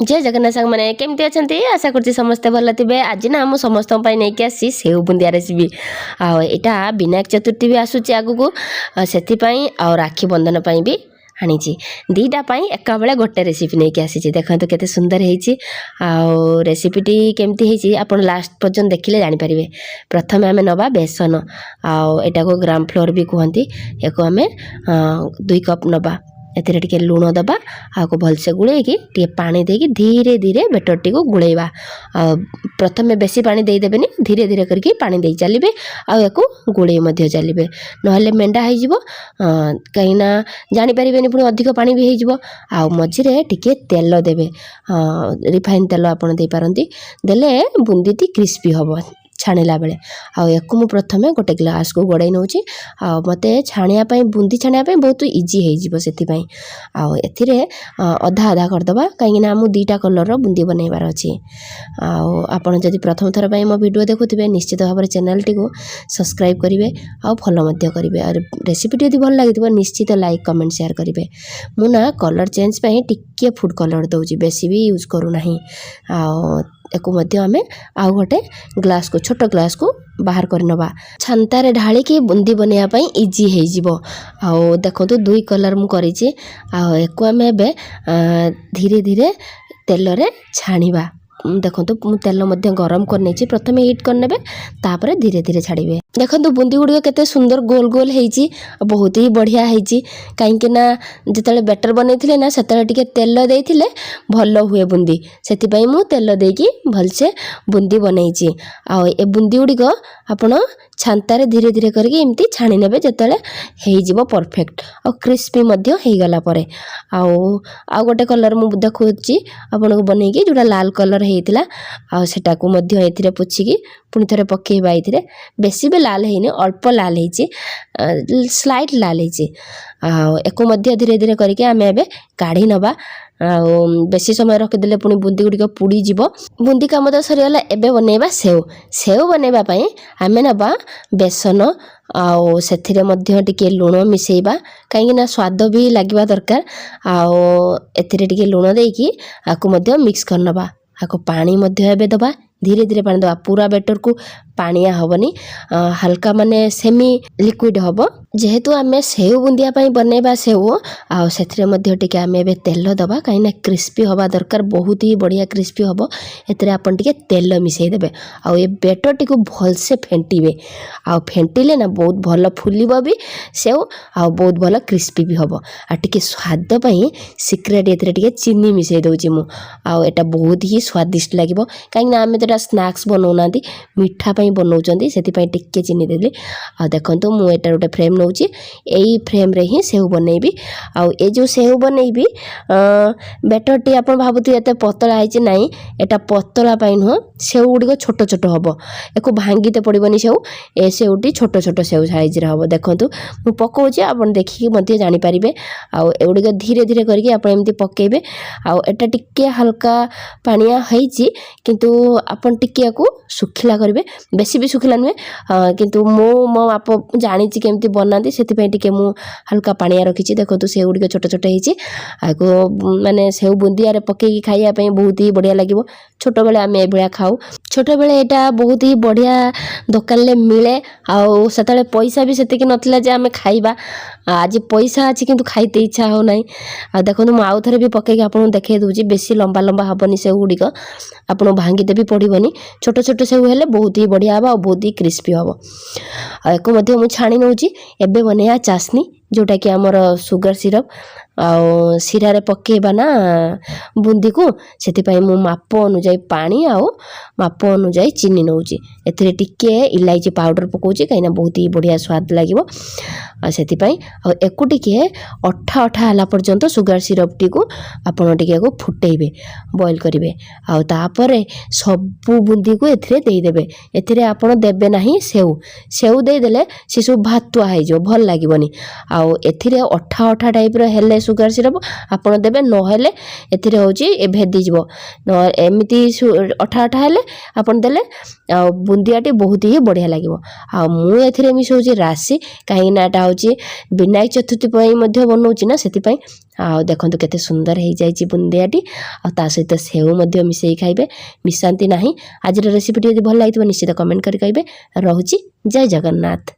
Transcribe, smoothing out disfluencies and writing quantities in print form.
ଜୟ ଜଗନ୍ନାଥ ସାଙ୍ଗମାନେ, କେମିତି ଅଛନ୍ତି? ଆଶା କରୁଛି ସମସ୍ତେ ଭଲ ଥିବେ। ଆଜି ନା ମୁଁ ସମସ୍ତଙ୍କ ପାଇଁ ନେଇକି ଆସିଛି ସେଉ ବୁନ୍ଦିଆ ରେସିପି। ଆଉ ଏଇଟା ବିନାୟକ ଚତୁର୍ଥୀ ବି ଆସୁଛି ଆଗକୁ, ଆଉ ସେଥିପାଇଁ ଆଉ ରାକ୍ଷୀ ବନ୍ଧନ ପାଇଁ ବି ଆଣିଛି। ଦୁଇଟା ପାଇଁ ଏକାବେଳେ ଗୋଟେ ରେସିପି ନେଇକି ଆସିଛି। ଦେଖନ୍ତୁ କେତେ ସୁନ୍ଦର ହେଇଛି। ଆଉ ରେସିପିଟି କେମିତି ହେଇଛି, ଆପଣ ଲାଷ୍ଟ ପର୍ଯ୍ୟନ୍ତ ଦେଖିଲେ ଜାଣିପାରିବେ। ପ୍ରଥମେ ଆମେ ନେବା ବେସନ, ଆଉ ଏଟାକୁ ଗ୍ରାମ ଫ୍ଲୋର୍ ବି କୁହନ୍ତି। ୟାକୁ ଆମେ 2 କପ୍ ନେବା। ଏଥିରେ ଟିକେ ଲୁଣ ଦେବା ଆଉ ଭଲସେ ଗୋଳେଇକି ଟିକେ ପାଣି ଦେଇକି ଧୀରେ ଧୀରେ ବେଟରଟିକୁ ଗୋଳେଇବା। ଆଉ ପ୍ରଥମେ ବେଶୀ ପାଣି ଦେଇଦେବେନି, ଧୀରେ ଧୀରେ କରିକି ପାଣି ଦେଇ ଚାଲିବେ ଆଉ ୟାକୁ ଗୋଳେଇ ମଧ୍ୟ ଚାଲିବେ। ନହେଲେ ମେଣ୍ଡା ହେଇଯିବ, କାହିଁକିନା ଜାଣିପାରିବେନି, ପୁଣି ଅଧିକ ପାଣି ବି ହେଇଯିବ। ଆଉ ମଝିରେ ଟିକେ ତେଲ ଦେବେ, ରିଫାଇନ୍ ତେଲ ଆପଣ ଦେଇପାରନ୍ତି। ଦେଲେ ବୁନ୍ଦିଟି କ୍ରିସ୍ପି ହେବ ଛାଣିଲା ବେଳେ। ଆଉ ୟାକୁ ମୁଁ ପ୍ରଥମେ ଗୋଟେ ଗ୍ଲାସ୍କୁ ଗଡ଼େଇ ନେଉଛି, ଆଉ ମୋତେ ଛାଣିବା ପାଇଁ, ବୁନ୍ଦି ଛାଣିବା ପାଇଁ ବହୁତ ଇଜି ହେଇଯିବ ସେଥିପାଇଁ। ଆଉ ଏଥିରେ ଅଧା ଅଧା କରିଦେବା, କାହିଁକିନା ମୁଁ ଦୁଇଟା କଲର୍ର ବୁନ୍ଦି ବନେଇବାର ଅଛି। ଆଉ ଆପଣ ଯଦି ପ୍ରଥମ ଥର ପାଇଁ ମୋ ଭିଡ଼ିଓ ଦେଖୁଥିବେ, ନିଶ୍ଚିତ ଭାବରେ ଚ୍ୟାନେଲ୍ଟିକୁ ସବସ୍କ୍ରାଇବ୍ କରିବେ ଆଉ ଫଲୋ ମଧ୍ୟ କରିବେ। ଆଉ ରେସିପିଟି ଯଦି ଭଲ ଲାଗିଥିବ, ନିଶ୍ଚିତ ଲାଇକ୍, କମେଣ୍ଟ, ସେୟାର କରିବେ। ମୁଁ ନା କଲର୍ ଚେଞ୍ଜ ପାଇଁ ଟିକିଏ ଫୁଡ଼୍ କଲର୍ ଦେଉଛି, ବେଶୀ ବି ୟୁଜ୍ କରୁନାହିଁ। ଆଉ ୟାକୁ ମଧ୍ୟ ଆମେ ଆଉ ଗୋଟେ ଗ୍ଲାସ୍କୁ, ଛୋଟ ଗ୍ଲାସ୍କୁ ବାହାର କରିନେବା। ଛାନ୍ତାରେ ଢାଳିକି ବୁନ୍ଦି ବନେଇବା ପାଇଁ ଇଜି ହେଇଯିବ। ଆଉ ଦେଖନ୍ତୁ, ଦୁଇ କଲର୍ ମୁଁ କରିଛି। ଆଉ ୟାକୁ ଆମେ ଏବେ ଧୀରେ ଧୀରେ ତେଲରେ ଛାଣିବା। ଦେଖନ୍ତୁ, ମୁଁ ତେଲ ମଧ୍ୟ ଗରମ କରିନେଇଛି। ପ୍ରଥମେ ହିଟ୍ କରିନେବେ, ତାପରେ ଧୀରେ ଧୀରେ ଛାଡ଼ିବେ। ଦେଖନ୍ତୁ, ବୁନ୍ଦି ଗୁଡ଼ିକ କେତେ ସୁନ୍ଦର ଗୋଲ ଗୋଲ ହେଇଛି, ବହୁତ ହି ବଢ଼ିଆ ହେଇଛି। କାହିଁକି ନା ଯେତେବେଳେ ବ୍ୟାଟର୍ ବନେଇଥିଲେ ନା, ସେତେବେଳେ ଟିକେ ତେଲ ଦେଇଥିଲେ ଭଲ ହୁଏ ବୁନ୍ଦି। ସେଥିପାଇଁ ମୁଁ ତେଲ ଦେଇକି ଭଲସେ ବୁନ୍ଦି ବନେଇଛି। ଆଉ ଏ ବୁନ୍ଦି ଗୁଡ଼ିକ ଆପଣ ଛାନ୍ତାରେ ଧୀରେ ଧୀରେ କରିକି ଏମିତି ଛାଣି ନେବେ, ଯେତେବେଳେ ହେଇଯିବ ପରଫେକ୍ଟ ଆଉ କ୍ରିସ୍ପି ମଧ୍ୟ ହେଇଗଲା ପରେ। ଆଉ ଆଉ ଗୋଟେ କଲର୍ ମୁଁ ଦେଖାଉଛି ଆପଣଙ୍କୁ ବନେଇକି, ଯେଉଁଟା ଲାଲ କଲର୍ ହେଇଥିଲା। ଆଉ ସେଟାକୁ ମଧ୍ୟ ଏଥିରେ ପୋଛିକି ପୁଣି ଥରେ ପକାଇବା। ଏଥିରେ ବେଶୀ ବି ଲାଲ ହେଇନି, ଅଳ୍ପ ଲାଲ ହେଇଛି, ସ୍ଲାଇଟ୍ ଲାଲ ହେଇଛି। ଆଉ ୟାକୁ ମଧ୍ୟ ଧୀରେ ଧୀରେ କରିକି ଆମେ ଏବେ କାଢ଼ି ନେବା। ଆଉ ବେଶୀ ସମୟ ରଖିଦେଲେ ପୁଣି ବୁନ୍ଦି ଗୁଡ଼ିକ ପୋଡ଼ିଯିବ। ବୁନ୍ଦି କାମ ତ ସରିଗଲା, ଏବେ ବନେଇବା ସେଉ। ସେଉ ବନେଇବା ପାଇଁ ଆମେ ନେବା ବେସନ, ଆଉ ସେଥିରେ ମଧ୍ୟ ଟିକେ ଲୁଣ ମିଶାଇବା, କାହିଁକିନା ସ୍ୱାଦ ବି ଲାଗିବା ଦରକାର। ଆଉ ଏଥିରେ ଟିକେ ଲୁଣ ଦେଇକି ଆକୁ ମଧ୍ୟ ମିକ୍ସ କରିନେବା। ଆକୁ ପାଣି ମଧ୍ୟ ଏବେ ଦେବା, ଧୀରେ ଧୀରେ ପାଣି ଦେବା। ପୁରା ବେଟରକୁ ପାଣିଆ ହେବନି, ହାଲକା ମାନେ ସେମି ଲିକ୍ୱିଡ଼ ହେବ, ଯେହେତୁ ଆମେ ସେଉ ବୁନ୍ଦିଆ ପାଇଁ ବନେଇବା ସେଉ। ଆଉ ସେଥିରେ ମଧ୍ୟ ଟିକେ ଆମେ ଏବେ ତେଲ ଦେବା, କାହିଁକିନା କ୍ରିସ୍ପି ହେବା ଦରକାର, ବହୁତ ହି ବଢ଼ିଆ କ୍ରିସ୍ପି ହେବ। ଏଥିରେ ଆପଣ ଟିକେ ତେଲ ମିଶାଇ ଦେବେ ଆଉ ଏ ବେଟରଟିକୁ ଭଲସେ ଫେଣ୍ଟିବେ। ଆଉ ଫେଣ୍ଟିଲେ ନା ବହୁତ ଭଲ ଫୁଲିବ ବି ସେଉ ଆଉ ବହୁତ ଭଲ କ୍ରିସ୍ପି ବି ହେବ। ଆଉ ଟିକେ ସ୍ୱାଦ ପାଇଁ ସିକ୍ରେଟ୍ ଏଥିରେ ଟିକେ ଚିନି ମିଶାଇ ଦେଉଛି ମୁଁ। ଆଉ ଏଇଟା ବହୁତ ହି ସ୍ୱାଦିଷ୍ଟ ଲାଗିବ, କାହିଁକିନା ଆମେ ତ ଏଇଟା ସ୍ନାକ୍ସ ବନଉନାହାନ୍ତି, ମିଠା ପାଇଁ ବନଉଛନ୍ତି, ସେଥିପାଇଁ ଟିକେ ଚିନି ଦେଲି। ଆଉ ଦେଖନ୍ତୁ, ମୁଁ ଏଇଟା ଗୋଟେ ଫ୍ରେମ୍ ନେଉଛି, ଏଇ ଫ୍ରେମ୍ରେ ହିଁ ସେଉ ବନେଇବି। ଆଉ ଏ ଯେଉଁ ସେଉ ବନେଇବି, ବେଟରଟି ଆପଣ ଭାବୁଥିବେ ଏତେ ପତଳା ହେଇଛି। ନାହିଁ, ଏଇଟା ପତଳା ପାଇଁ ନୁହଁ, ସେଉ ଗୁଡ଼ିକ ଛୋଟ ଛୋଟ ହେବ, ୟାକୁ ଭାଙ୍ଗିତେ ପଡ଼ିବନି ସେଉ। ଏ ସେଉଟି ଛୋଟ ଛୋଟ ସେଉ ସାଇଜ୍ରେ ହେବ। ଦେଖନ୍ତୁ, ମୁଁ ପକାଉଛି, ଆପଣ ଦେଖିକି ମଧ୍ୟ ଜାଣିପାରିବେ। ଆଉ ଏଗୁଡ଼ିକ ଧୀରେ ଧୀରେ କରିକି ଆପଣ ଏମିତି ପକାଇବେ। ଆଉ ଏଇଟା ଟିକେ ହାଲକା ପାଣିଆ ହେଇଛି, କିନ୍ତୁ ଆପଣ ଟିକେ ୟାକୁ ଶୁଖିଲା କରିବେ, ବେଶୀ ବି ଶୁଖିଲା ନୁହେଁ। କିନ୍ତୁ ମୁଁ ମୋ ମାପ ଜାଣିଛି କେମିତି ବନାନ୍ତି, ସେଥିପାଇଁ ଟିକେ ମୁଁ ହାଲକା ପାଣିଆ ରଖିଛି। ଦେଖନ୍ତୁ, ସେଗୁଡ଼ିକ ଛୋଟ ଛୋଟ ହେଇଛି। ଆକୁ ମାନେ ସେଉ ବୁନ୍ଦିଆରେ ପକାଇକି ଖାଇବା ପାଇଁ ବହୁତ ହି ବଢ଼ିଆ ଲାଗିବ। ଛୋଟବେଳେ ଆମେ ଏଭଳିଆ ଖାଉ। ଛୋଟବେଳେ ଏଇଟା ବହୁତ ହି ବଢ଼ିଆ ଦୋକାନରେ ମିଳେ। ଆଉ ସେତେବେଳେ ପଇସା ବି ସେତିକି ନଥିଲା ଯେ ଆମେ ଖାଇବା। ଆଜି ପଇସା ଅଛି, କିନ୍ତୁ ଖାଇତେ ଇଚ୍ଛା ହେଉନାହିଁ। ଆଉ ଦେଖନ୍ତୁ, ମୁଁ ଆଉ ଥରେ ବି ପକାଇକି ଆପଣଙ୍କୁ ଦେଖାଇ ଦେଉଛି। ବେଶୀ ଲମ୍ବା ଲମ୍ବା ହେବନି ସେଉ ଗୁଡ଼ିକ, ଆପଣ ଭାଙ୍ଗିତେ ବି ପଡ଼ିବନି। ଛୋଟ ଛୋଟ ସେଉ ହେଲେ ବହୁତ ହି ବଢ଼ିଆ ହେବ ଆଉ ବହୁତ ହି କ୍ରିସ୍ପି ହେବ। ଆଉ ୟାକୁ ମଧ୍ୟ ମୁଁ ଛାଣି ନେଉଛି। ଏବେ ବନେଇବା ଚାସ୍ନି, ଯେଉଁଟାକି ଆମର ସୁଗର ସିରପ୍। ଆଉ ଶିରାରେ ପକାଇବା ନା ବୁନ୍ଦିକୁ, ସେଥିପାଇଁ ମୁଁ ମାପ ଅନୁଯାୟୀ ପାଣି ଆଉ ମାପ ଅନୁଯାୟୀ ଚିନି ନେଉଛି। ଏଥିରେ ଟିକେ ଇଲାଇଚି ପାଉଡ଼ର ପକାଉଛି, କାହିଁକିନା ବହୁତ ହି ବଢ଼ିଆ ସ୍ୱାଦ ଲାଗିବ ଆଉ ସେଥିପାଇଁ। ଆଉ ୟାକୁ ଟିକେ ଅଠା ଅଠା ହେଲା ପର୍ଯ୍ୟନ୍ତ ସୁଗାର ସିରପ୍ଟିକୁ ଆପଣ ଟିକେ ୟାକୁ ଫୁଟେଇବେ, ବଏଲ୍ କରିବେ। ଆଉ ତାପରେ ସବୁ ବୁନ୍ଦିକୁ ଏଥିରେ ଦେଇଦେବେ। ଏଥିରେ ଆପଣ ଦେବେ ନାହିଁ ସେଉ। ସେଉ ଦେଇଦେଲେ ସେସବୁ ଭାତୁଆ ହେଇଯିବ, ଭଲ ଲାଗିବନି। ଆଉ ଏଥିରେ ଅଠା ଅଠା ଟାଇପ୍ର ହେଲେ ସୁଗାର ସିରପ୍ ଆପଣ ଦେବେ, ନହେଲେ ଏଥିରେ ହେଉଛି ଏ ଭେଦିଯିବ। ଏମିତି ଅଠା ଅଠା ହେଲେ ଆପଣ ଦେଲେ ଆଉ ବୁନ୍ଦିଆଟି ବହୁତ ହି ବଢ଼ିଆ ଲାଗିବ। ଆଉ ମୁଁ ଏଥିରେ ମିଶାଉଛି ରାଶି, କାହିଁକିନା ଏଇଟା ହେଉଛି ହେଉଛି ବିନାୟକ ଚତୁର୍ଥୀ ପାଇଁ ମଧ୍ୟ ବନାଉଛି ନା, ସେଥିପାଇଁ। ଆଉ ଦେଖନ୍ତୁ କେତେ ସୁନ୍ଦର ହେଇଯାଇଛି ବୁନ୍ଦିଆଟି। ଆଉ ତା ସହିତ ସେଉ ମଧ୍ୟ ମିଶାଇ ଖାଇବେ, ମିଶାନ୍ତି ନାହିଁ। ଆଜିର ରେସିପିଟି ଯଦି ଭଲ ଲାଗିଥିବ, ନିଶ୍ଚିତ କମେଣ୍ଟ କରି କହିବେ। ରହୁଛି, ଜୟ ଜଗନ୍ନାଥ।